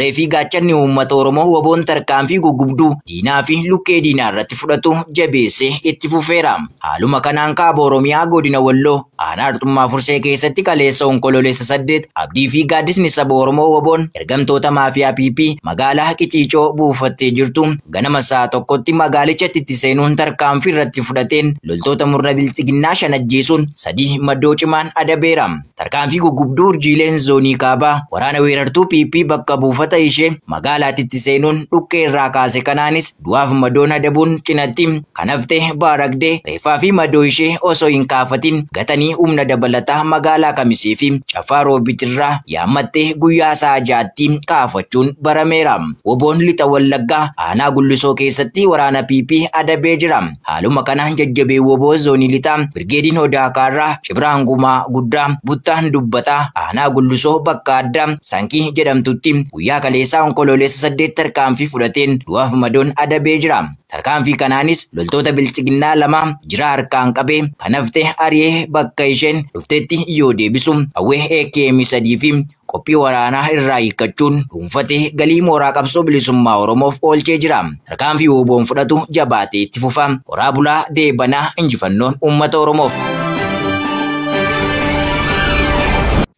Irree fi gaachanni uummata Oromoo WBOn tarkaanfii gugubduu diinaa fi lukkee diinaa irratti fudhatu jabeessee itti fufeera. Haaluma kanaan kaaba Oromiyaa godina Walloo aanaa Arxummaa Fursee keessatti kaleessa Onkoloolessa 8 abdii fi gaaddisni saba Oromoo WBOn ergamtoota maafiyaa PP magaalaa Qiciicoo buufattee jirtu ganama sa'a tokkotti magaalichatti itti seenuun tarkaanfii irratti fudhateen loltoota murna biltsiginnaa 5 ajjeesuun 3 madoo cimaan adabeera. Tarkaanfii gugubduu urjiileen zoonii kaabaa waraana weerartuu PP bakka buufata ishee magaalaatti itti seenuun dhukkee irraa kaase kanaanis du'aaf madoon adabuun cinatti kan hafte baaragdee reeffaa fi madoo ishee osoo hin kaafatin gatanii humna dabalataa magaalaa Kamisee fi Caffaa Roobitirraa yaammattee guyyaa sa'a 6tti kaafachuun barameera. WBOn lixa Wallaggaa aanaa Gullisoo keessatti waraana PP adabee jira. Haaluma kanaan jajjabee WBO zoonii lixaa Birgeediin Odaa Kaarraa Cibraan Gumaa Guddaa Buttaan Dubbataa aanaa Gullisoo bakka addaa Sankii jedhamtutti guyyaa kaleessaa Onkoloolessa 8 tarkaanfii fudhateen du'aaf madoon adabee jira. Tarkaanfii kanaanis loltoota biltsiginnaa 2 jira harkaan qabee kan hafte ari'ee bakka isheen dhuftetti yoo deebisu hawwee AKM 3 fi qophii waraanaa irraa hiikkachuun dhuunfatee galii mooraa qabsoo bilisummaa Oromoof oolchee jira. Tarkaanfii WBOn fudhatu jabaatee itti fufa. Horaa bulaa deebanaa injifannoon uummata Oromoof.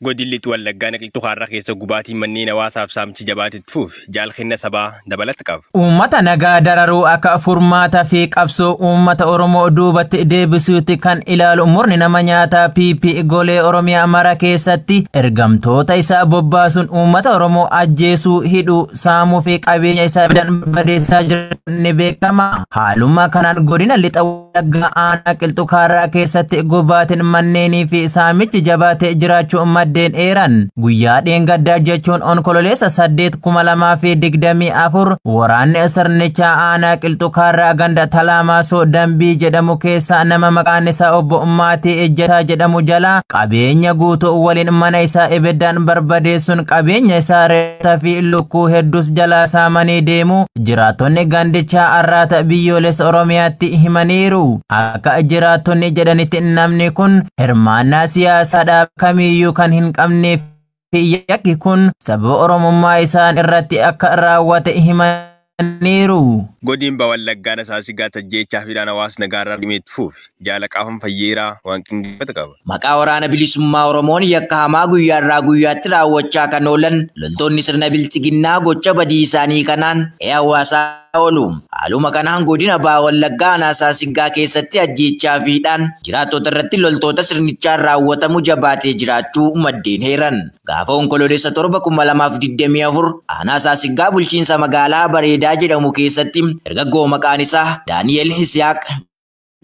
Godinni Lixa Wallaggaa Naqiltuu Kaarraa keessa gubaatiin manneen hawaasaaf saamichi jabaatitti fufi jaalkenna sabaa dabalata qaba. Uummata nagaa dararuu akka furmaata fi qabsoo uummata Oromoo duubatti deebisuutti kan ilaalu murni nama nyaataa PP golee Oromiyaa mara keessatti ergamtoota isaa bobbaasuun uummata Oromoo ajjeesuu, hidhuu, saamuu fi qabeenya isaa barbadeessaa jiran ni beekama. Haaluma kanaan godina Lixa Wallaggaa aanaa Qilxuu Kaarraa keessatti gubaatiin manneenii fi saamichi jabaatee jiraachuu maddeen eeran. Guyyaa dheengaddaa jechuun Onkoloolessa 8 2024 waraanni sirnichaa aanaa Qilxuu Kaarraa ganda Talaamaasoo Dambii jedhamu keessa nama maqaan isaa obbo Ummaatii Ejjataa jedhamu jalaa qabeenya guutuu waliin mana isaa ibiddaan barbadeessuun qabeenya isaa re'ootaa fi lukkuu hedduus jalaa saamanii deemu jiraattonni gandichaa Arraata biyyoolessa Oromiyaatti himaniiru. Akka jiraattonni jedhanitti namni kun hirmaannaa siyaasaadhaaf kamiyyuu kan hin qabneef yakki kun sababa Oromummaa isaan irratti akka raawwate himaniiru. Godin Baha Wallaggaa Nasaasigaa Tajjeechaa fi hawaasa nagaarraa dhimeetti fufi jaalaqaafan fayyeeraa waan qindeeffate qaba. Maqaa waraana bilisummaa Oromoon yakka hamaa guyyaarraa guyyaatti raawwachaa kan oolan loltoonni sirna biltsiginnaa gocha badii isaanii kanaan hawaasaa oolu. Haaluma kanaan godina Baha Wallaggaa Nasaasigaa keessatti ajjeechaa fiidhaan jiraattota irratti loltoota sirnichaan raawwatamu jabaatee jiraachuu maddeen heeran. Gaafa Onkoloolessa 7 2024 aanaa Saasiggaa bulchiinsa magaalaa Bareedaa jedhamu keessatti dargaggoo maqaan isaa Daani'el Hisiyaaq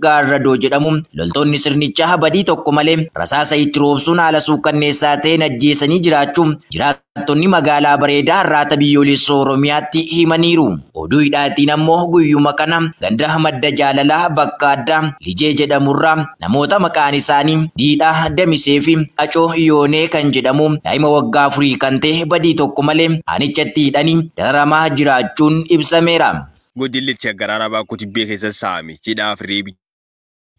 Gaarradoo jedhamu loltoonni sirnichaa badii tokko malee rasaasa itti roobsuun haala suukanneessaa ta'een ajjeesanii jiraachuu jiraattonni magaalaa Bareedaa Arraata biyyoolessa Oromiyaatti himaniiru. Oduu hidhaatiin ammoo guyyuma kana ganda madda jaalalaa bakka addaa Lijee jedhamurraa namoota maqaan isaanii Diidhaa Damisee fi Acoo Yoonee kan jedhamu daa'ima waggaa 4 kan ta'e badii tokko malee aanichatti hidhanii dararamaa jiraachuun ibsameera. Godinni Lixa Garaara Baakuu Tibbee keessa saamichi hidhaaf reebicha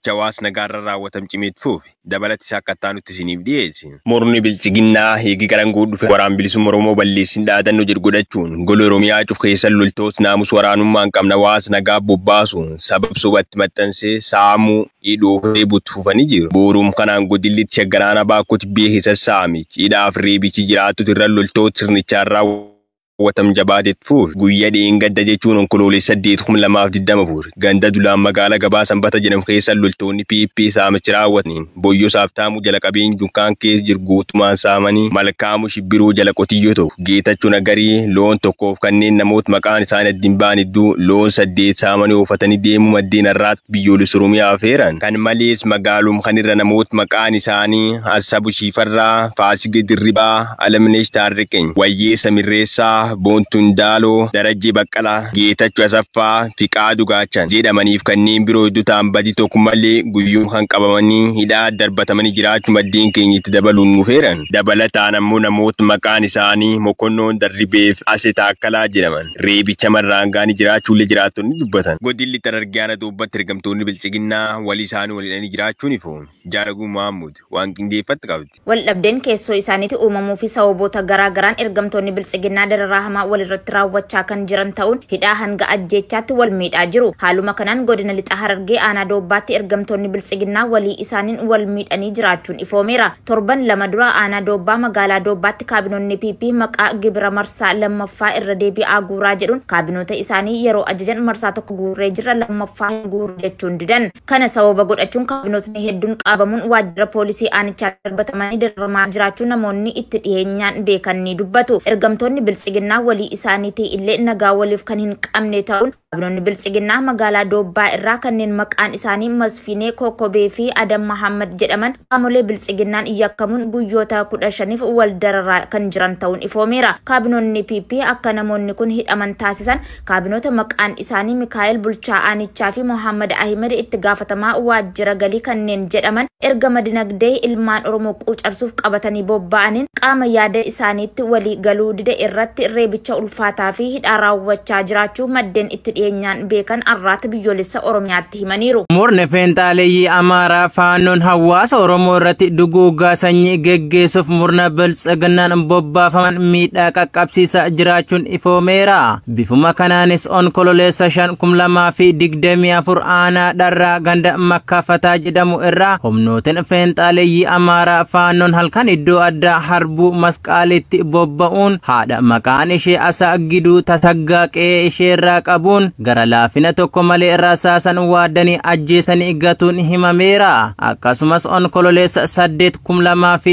hawaasa nagaarra raawwatam cimeetti fufi dabalatti isaa akka taanutti isiniif dhiyeessi. Murni bilchiginnaa hiiki garanguu dhufe waraan bilisummaa Oromoo balleessin dhaadannoo jedhu godhachuun gola Oromiyaa cuf keessa loltoota naamus waraanummaa hin qabne hawaasa nagaa bobbaasuun sabab sobatti maxxansee saamuu hidhuu reebuutti fufanii jiru. Bu'uurum kanaan godinni Lixa Garaara Baakuu Tibbee keessa saamichi hidhaaf reebichi jiraattu irra loltoota sirnichaan raawwatam jabaatetti fufi guyyaa dheengadda jechuun Onkoloolessa 8 2024 ganda dulaan magaalaa gabaa Sanbata jedhamu keessa loltoonni PP saamichi raawwataniin Boyyoo Saaftaamuu jala qabeenya dunkaan keessa jiru guutumaan saamanii Malkaamuu Shibbiruu jala qotiyyoo tokko Geetachuu Nagarii loon tokkoof kanneen namoota maqaan isaanii adda hin baane hedduu loon 8 saamanii oofatanii deemuu maddeen Arraata biyyoolessa Oromiyaa feeran. Kan malees magaalum kanirra namoota maqaan isaanii Assabu Shifarraa, Faasige Dirribaa, Alamneesh Taarriqeen, Wayyeessa Mirreessaa, Boontuun Daaloo, Darajjee Baqqalaa, Geetachuu Asaffaa, Fiqaaduu Gaachan jedhamaniif kanneen biroo hedduu ta'an badii tokko malee guyyuu kan qabamanii hidhaa darbatamanii jiraachuu maddeen keenya itti dabaluun nu feeran. Dabalataan ammoo namoota maqaan isaanii Mokonnoon Darribeef Ase Taakkalaa jedhaman reebicha marraangaanii jiraachuullee jiraattonni dubbatan. Godinni Lixa Harargee Aanaa Doobbatti ergamtoonni bilchiginnaa walii isaanii wal hidhanii jiraachuun ifoon Jaalaguu Mahammud waan qindeeffatti qabdi. Waldhabdeen keessoo isaaniitti uumamuu fi sababoota garaa garaan ergamtoonni bilchiginnaa dararaa dararaa hamaa walirratti raawwachaa kan jiran ta'uun hidhaa hanga ajjeechaatti wal miidhaa jiru. Haaluma kanaan godina lixa Harargee aanaa Doobbaatti ergamtoonni biltsiginnaa walii isaaniin wal miidhanii jiraachuun ifoomeera. Torban 2 dura aanaa Doobbaa magaalaa Doobbaatti kaabinoonni PP maqaa gibira marsaa lammaffaa irra deebi'aa guuraa jedhuun kaabinoota isaanii yeroo ajajan marsaa tokko guurree jira lammaffaa guuruu jechuun didan. Kana sababa godhachuun kaabinootni hedduun qabamuun waajjira poolisii aanichaa darbatamanii dararamaa jiraachuu namoonni itti dhiyeenyaan beekan ni dubbatu. Ergamtoonni biltsiginnaa walii isaaniitii illee nagaa waliif kan hin qabne ta'uun kaabinoonni biltsiginnaa magaalaa Doobbaa irraa kanneen maqaan isaanii Masfinee Kokobee fi Adam Mahammad jedhaman qaamolee biltsiginnaan yakkamuun guyyoota 15 wal dararaa kan jiran ta'uun ifoomeera. Kaabinoonni PP akka namoonni kun hidhaman taasisan kaabinoota maqaan isaanii Mikaa'el Bulchaa Aanichaa fi Mohammad Ahmed itti gaafatamaa waajjira galii kanneen jedhaman ergama dinagdee ilmaan Oromoo quucarsuuf qabatanii bobba'aniin qaama yaada isaaniitti walii galuu dide irratti reebicha ulfaataa fi hidhaa raawwachaa jiraachuu maddeen itti dhiyeenyaan beekan Arraata Biyyoolessa Oromiyaatti himaniiru. Murni Feentaaleeyyii Amaaraa Faannoon hawaasa Oromoo irratti duguuggaa sanyii geggeessuuf murna biltsiginnaan bobbaafaman miidhaa qaqqabsiisaa jiraachuun ifoomeera. Bifuma kanaanis onkololeessa 5 2024 aanaa Dharraa ganda Makkaafataa jedhamu irraa humnootiin Feentaaleeyyii Amaaraa Faannoon halkan iddoo addaa Harbuu Masqaalitti bobba'uun haadha maqaan ishee Asaa Giduu Tasaggaa qe'ee isheerraa qabuun gara laafina tokko malee rasaasan waadanii ajjeesanii gatuun himameera. Akkasumas onkololeessa 8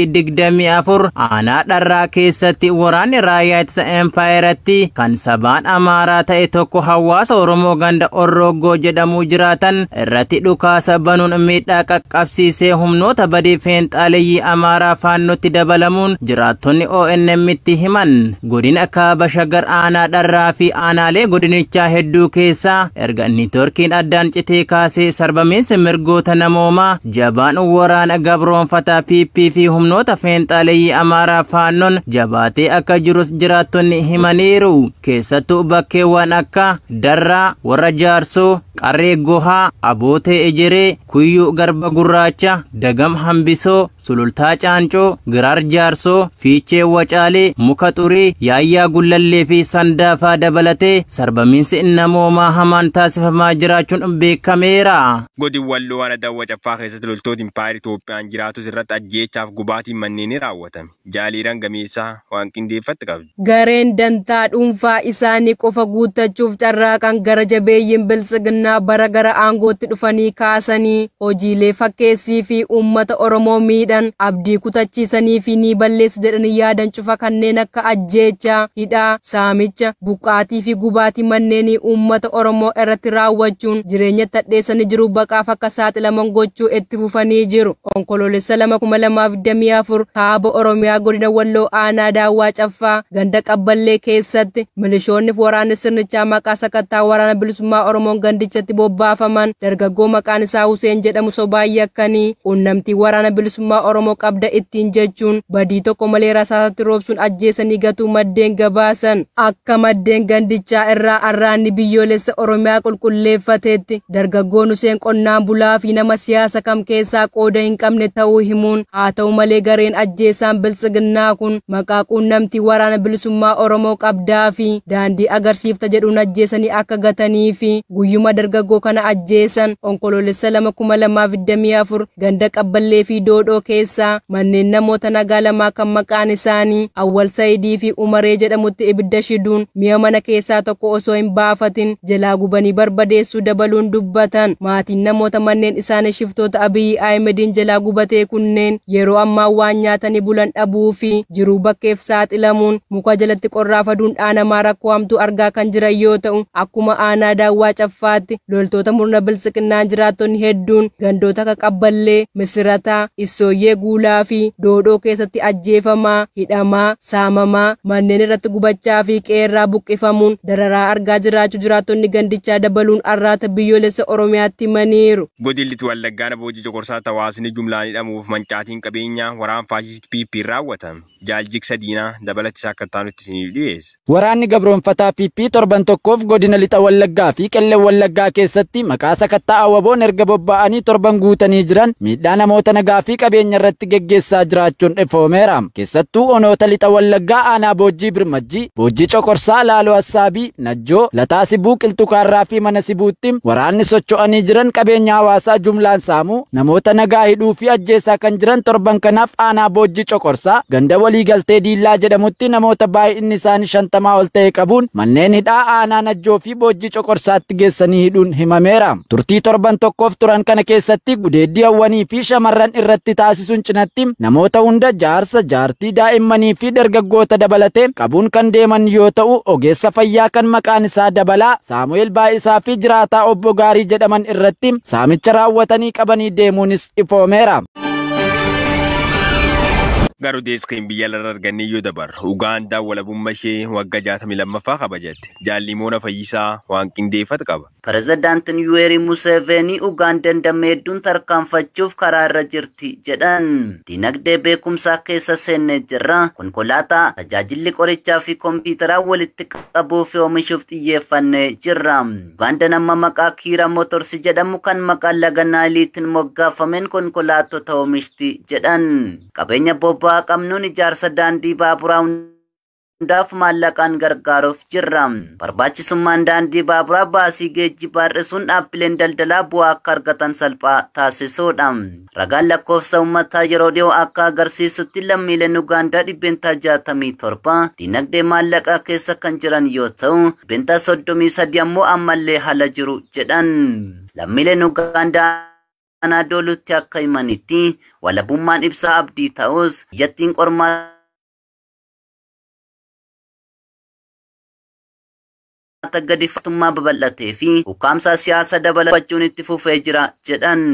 2024 aanaa Dharraa keessatti waraanni raayyaa ittisa empaayeratti kan sabaan Amaaraa ta'e tokko hawaasa Oromoo ganda Orroggoo jedhamu jiraatan irratti dhukaasa banuun miidhaa qaqqabsiisee humnoota badii Feentaaleeyyii Amaaraa Faannootti dabalamuun jiraattonni ONM'tti himan. Godina Kaaba Shaggar aanaa Dharraa fi aanaalee godinichaa hedduu keessaa erga niitoorkiin addaan citee kaasee sarbamiinsi mirgoota namoomaa jabaan waraana gabroonfataa PP fi humnoota Feentaaleeyyii Amaaraa Faannoon jabaatee akka jirus jiraattonni himaniiru. Keessattuu bakkeewwan akka Darraa, Warra Jaarsoo, Qarree Gohaa, Abootee Ejeree, Kuyyuu Garba Gurraacha, Dagam Hambisoo, Sulultaa Caancoo, Giraar Jaarsoo, Fiichee Wacaalee, Muka Xurii, Yaayyaa Gullallee fi Sandaafaa dabalatee sarbamiinsi namoomaa hamaan taasifamaa jiraachuun beekameera. Godin Walloo aanaa Dawwa Caffaa keessatti loltoota Impaayera Itoophiyaan jiraatus irratti ajjeechaaf gubaatiin manneen ni raawwatame. Jaaliiraan gameessaa waan qindeeffatti qabdi. Gareen dantaa dhuunfaa isaanii qofa guuttachuuf carraaqan gara jabeeyyiin biltsiginnaa bara gara aangootti dhufanii kaasanii hojiilee fakkeessii fi uummata Oromoo miidhan abdii kutachiisanii fi ni balleessu jedhanii yaadan cufa kanneen akka ajjeechaa, hidhaa, saamicha, buqqaatii fi gubaatii manneenii uummata Oromoo irratti raawwachuun jireenya tadheessanii jiru baqaaf akka saaxilaman gochuu itti fufanii jiru. Onkoloolessa 2 2024 kaaba Oromiyaa godina Walloo aanaa Daawwaa Caffaa ganda Qabballee keessatti milishoonni waraanni sirnichaa maqaa sakattaa waraana bilisummaa Oromoon gandichatti bobbaafaman dargaggoo maqaan isaa Huseen jedhamu sobaan yakkanii quunnamtii waraana bilisummaa Oromoo qabda ittiin jechuun badii tokko malee rasaasatti roobsuun ajjeesanii gatuu maddeen gabaasan. Akka maddeen gandichaa irraa arraanni biyyoolessa Oromiyaa qulqulleeffateetti dargaggoon Huseen qonnaan bulaa fi nama siyaasa kam keessaa qooda hin qabne ta'uu himuun haa ta'u malee gareen ajjeesaan biltsiginnaa kun maqaa quunnamtii waraana bilisummaa Oromoo qabdaa fi daandii agarsiifta jedhuun ajjeesanii akka gatanii fi guyyuma dargaggoo kana ajjeesan onkoloolessa 2 2024 ganda Qabballee fi Doodhoo keessaa manneen namoota nagaa lamaa kan maqaan isaanii Awwal Sayidii fi Umaree jedhamutti ibidda shiduun mi'a mana keessaa tokko osoo hin baafatin jalaa gubanii barbadeessuu dabaluun dubbatan. Maatiin namoota manneen isaanii shiftoota Abiyyi Ahimediin jalaa gubatee kunneen yeroo ammaa waan nyaatanii bulan dhabuu fi jiruu bakkeef saaxilamuun muka jalatti qorraafaduun dhaanamaa rakkoo hamtuu argaa kan jiran yoo ta'u akkuma aanaa Daawwaa Caffaatti loltoota murna biltsiginnaan jiraattonni hedduun gandoota akka Qabballee, Misirataa, Isooyyee Guulaa fi Doodhoo keessatti ajjeefamaa, hidhamaa, saamamaa, manneen irratti gubachaa fi qeerraa buqqifamuun dararaa argaa jiraachuu jiraattonni gandichaa dabaluun Arraata Biyyoolessa Oromiyaatti himaniiru. Godinni Lixa Wallaggaa Boojii Coqorsaa hawaasni jumlaan hidhamuuf mancaatiin qabeenyaa waraan faashistii PP raawwatame. Jaaljiksa Diinaa dabalatti isaa akka taanutti isiniif dhiyeessa. Waraanni gabroonfataa PP torban tokkoof godina Lixa Wallaggaa fi Qellem Wallaggaa keessatti maqaa sakatta'aa WBO'n erga bobba'anii torban guutanii jiran miidhaa namoota nagaa fi qabeenya irratti geggeessaa jiraachuun ifoomeera. Keessattuu onoota Lixa Wallaggaa aanaa Boojjii Birmajjii, Boojjii Coqorsaa, Laaloo Assaabii, Najjoo, Lataa Sibuu, Qilxukaarraa fi Mana Sibuutti waraanni socho'anii jiran qabeenya hawaasaa jumlaan saamuu, namoota nagaa hidhuu fi ajjeesaa kan jiran torban kanaaf aanaa Boojjii Coqorsaa ganda waliigaltee Diillaa jedhamutti namoota baay'inni isaanii 50 ol ta'e qabuun manneen hidhaa aanaa Najjoo fi Boojjii Coqorsaatti geessanii hidhuun himameera. Turtii torban tokkoof turan kana keessatti gudeeddii hawwanii fi shamarran irratti taasisuun cinatti namoota hunda jaarsa, jaartii, daa'immanii fi dargaggoota dabalatee qabuun kan deeman yoo ta'u, ogeessa fayyaa kan maqaan isaa Dabalaa Saamu'eel Baa'isaa fi jiraataa Obbo Gaarii jedhaman irratti saamicha raawwatanii qabanii deemuunis ifoomeera. Garuu deeskiin biyya alarra argannee yoo dabarru Ugaandaan walabummaa ishee waggaa 62ffaa kabajatte. Jaallimoona Fayyisaa waan qindeeffatu qaba. Pirezidaantiin Yuweerii Museveenii Ugaandaan damee hedduun tarkaanfachuuf karaa irra jirti jedhan. Dinagdee beekumsaa keessa seennee jirra. Konkolaataa, tajaajilli qorichaa fi kompiitaraa walitti qabuu fi oomishuuf xiyyeeffannee jirra. Ugaandaan amma maqaa Kiira Motorsi jedhamu kan maqaa laga Naayiliitiin moggaafameen konkolaattota oomishti jedhan. Qabeenya bobba'aa qabnuun ijaarsa daandii baaburaa hundaaf maallaqaan gargaaruuf jirra. Barbaachisummaan daandii baaburaa baasii geejjibaa hir'isuun dhaabbileen daldalaa bu'aa akka argatan salphaa taasisuudha. Ragaan lakkoofsa uummataa yeroo dhiyoo akka agarsiisutti lammiileen Ugaandaa 67% dinagdee maallaqaa keessa kan jiran yoo ta'u, 33% ammoo ammallee haala jiru jedhan. Lammiileen Ugaandaa Anaadoolutti akka himanitti walabummaan ibsaa abdii ta'us biyyattiin qormaata gadi fageenyummaa babal'atee fi ukkaamsaa siyaasa dabalachuun itti fufee jira jedhan.